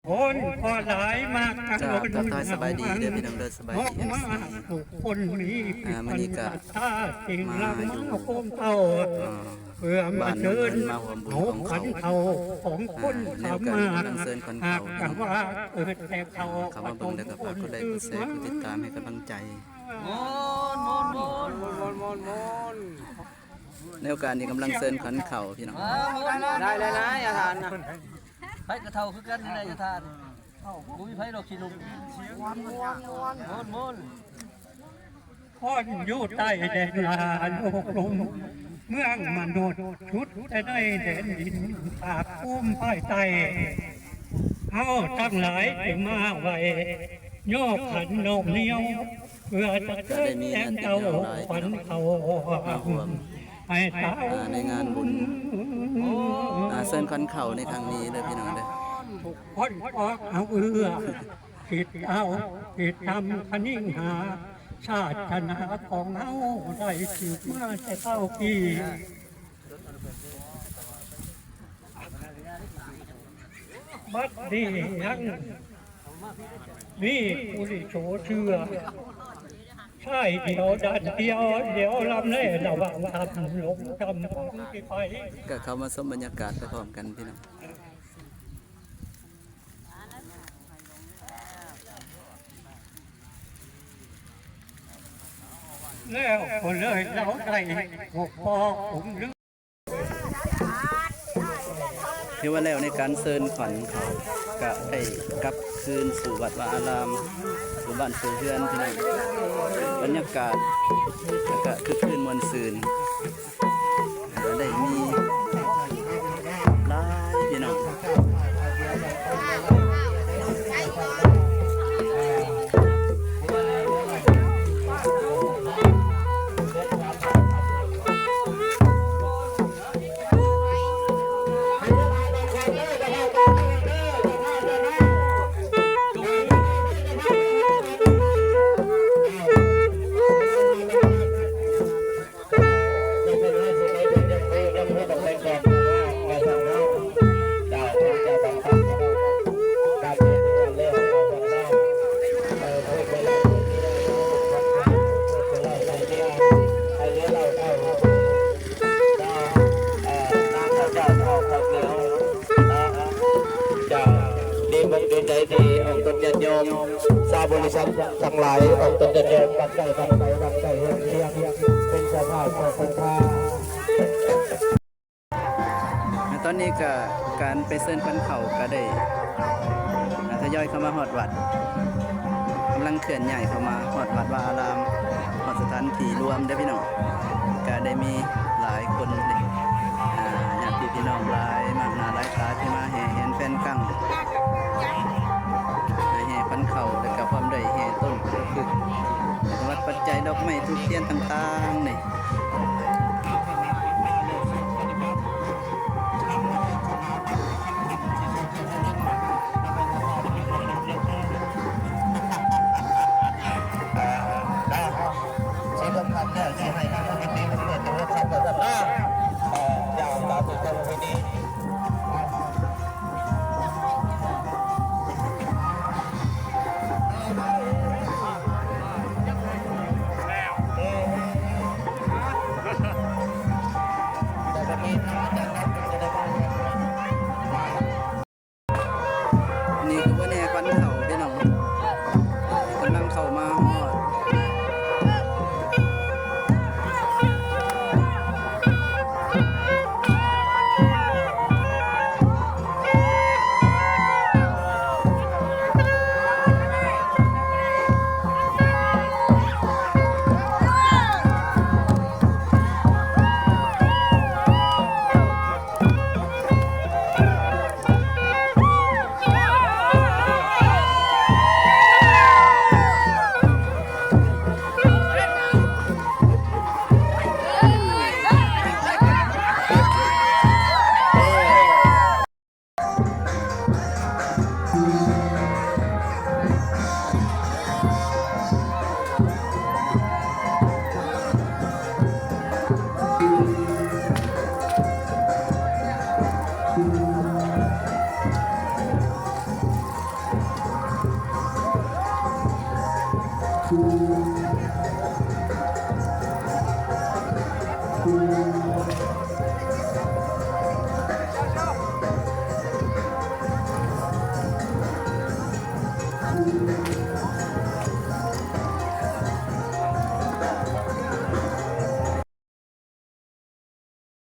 ຄົນກໍຫຼາຍມາກະ ກະທັກທາຍສະບາຍດີເດີພີ່ນ້ອງເດີ ສະບາຍດີ ເອັຟຊີ ທຸກຄົນມີ ອ່າ ມື້ນີ້ກະ ມາຢູ່ ໂຮມເຮົາ ອ່າ ເພື່ອມາເຊີນ ມາຮ່ວມບຸນຂອງເຂົາ ເອົາຂວັນເຂົ້າຂອງຄົນ ອ່າ ແນວການກຳລັງເຊີນຂວັນເຂົ້າ ເນາະ ເກີດແຕ່ເຂົາ ອ່າ ເຂົ້າມາເບິ່ງແລ້ວກໍຝາກກົດໄລ ກົດແຊ ກົດຕິດຕາມໃຫ້ກຳລັງໃຈ ມ່ວນໆ ແນວການນີ້ກຳລັງເຊີນຂວັນເຂົ້າພີ່ນ້ອງ ໄດ້ແລ້ວນາຍ ອາຈານນະ ໃຜກໍເຖົ້າຄືກັນນີ້ແຫຼະ ອາຈານ ບໍ່ມີໃຜດອກຂີ້ໜຸ່ມ ມ່ວນໆ ຄົນຢູ່ໃຕ້ແດນລາໂລກລຸ່ມ ເມືອງມະນຸດ ສຸດແຕ່ໃນແດນດິນ ພາກພູມພາຍໃຕ້ ເຮົາທັງຫຼາຍຈຶ່ງມາໄຫວ້ ຍໍຂັນນ້ອມນຽວ ເພື່ອຈະເຊີນແຕ່ງເຈົ້າຂວັນເຂົ້າ ມາຮ່ວມ ໃຫ້ເຂົາ ອ່າ ໃນງານບຸນ ອ່າ ເຊີນຂວັນເຂົ້າໃນຄັ້ງນີ້ເດີພີ່ນ້ອງເດີ ທຸກຄົນອອກເອົາເອື້ອ ຄິດເອົາ ຄິດນຳຄະນິງຫາ ຊາດຊະນາຂອງເຮົາໄດ້ສືບມາແຕ່ເກົ່າປີ ບັດນີ້ຍັງມີຜູ້ລິໂສເຊື່ອ ຊາຍດຽວດານດຽວ ດຽວລຳແລລະຫວ່າງຖ້ຳຫຼົງຖ້ຳຂອງທີ່ໄປ ກໍເຂົ້າມາຊົມບັນຍາກາດໄປພ້ອມກັນພີ່ນ້ອງ. ແລ້ວກໍເລີຍເລົ່າໄດ້ຫົວຂໍ້ອົງລື ຖືວ່າແລ້ວໃນການເຊີນຂວັນເຂົ້າ ກະໄດ້ກັບຄືນສູ່ວັດວາອາລາມ ສູ່ບ້ານສູ່ເຮືອນພີ່ນ້ອງ ບັນຍາກາດກະຄຶກຄື້ນມ່ວນຊື່ນ. ໄດ້ມີຫຼາຍພີ່ນ້ອງ ເຈົ້າ ດີອົກດີໃຈທີ່ອອກຕົນຍາດໂຍມ ຊາວບໍລິສັດທັງຫຼາຍ ອອກຕົນຍາດໂຍມ ຕັ້ງໃຈຕັ້ງໃຈ ຕັ້ງໃຈເຮັດວຽກ ເປັນເຈົ້າພາບຂອງພັນທາ. ແລະ ຕອນນີ້ກະການໄປເຊີນຂວັນເຂົ້າກະໄດ້ ອ່າ ທະຍອຍເຂົ້າມາຮອດວັດ ກຳລັງເຄື່ອນຍ້າຍເຂົ້າມາຮອດວັດວາອາລາມ ຮອດສະຖານທີ່ລວມເດີພີ່ນ້ອງ ກະໄດ້ມີຫຼາຍຄົນເດ ອ່າ ຍາດຕິພີ່ນ້ອງຫຼາຍມາກໜ້າຫຼາຍຕາທີ່ມາແຫ່ແຫນແຟນກັງ ມາແຫ່ຂວັນເຂົ້າ ແລະກະພ້ອມດ້ວຍແຫ່ຕົ້ນກະພຶກ ສຳລັບປັດໄຈດອກໄມ້ທູບທຽນຕ່າງໆນີ້. ນີ້ຄືເພິ່ນແຫ່ຂວັນເຂົ້າພີ່ນ້ອງ ກຳລັງເຂົ້າມາຮອດ. ເ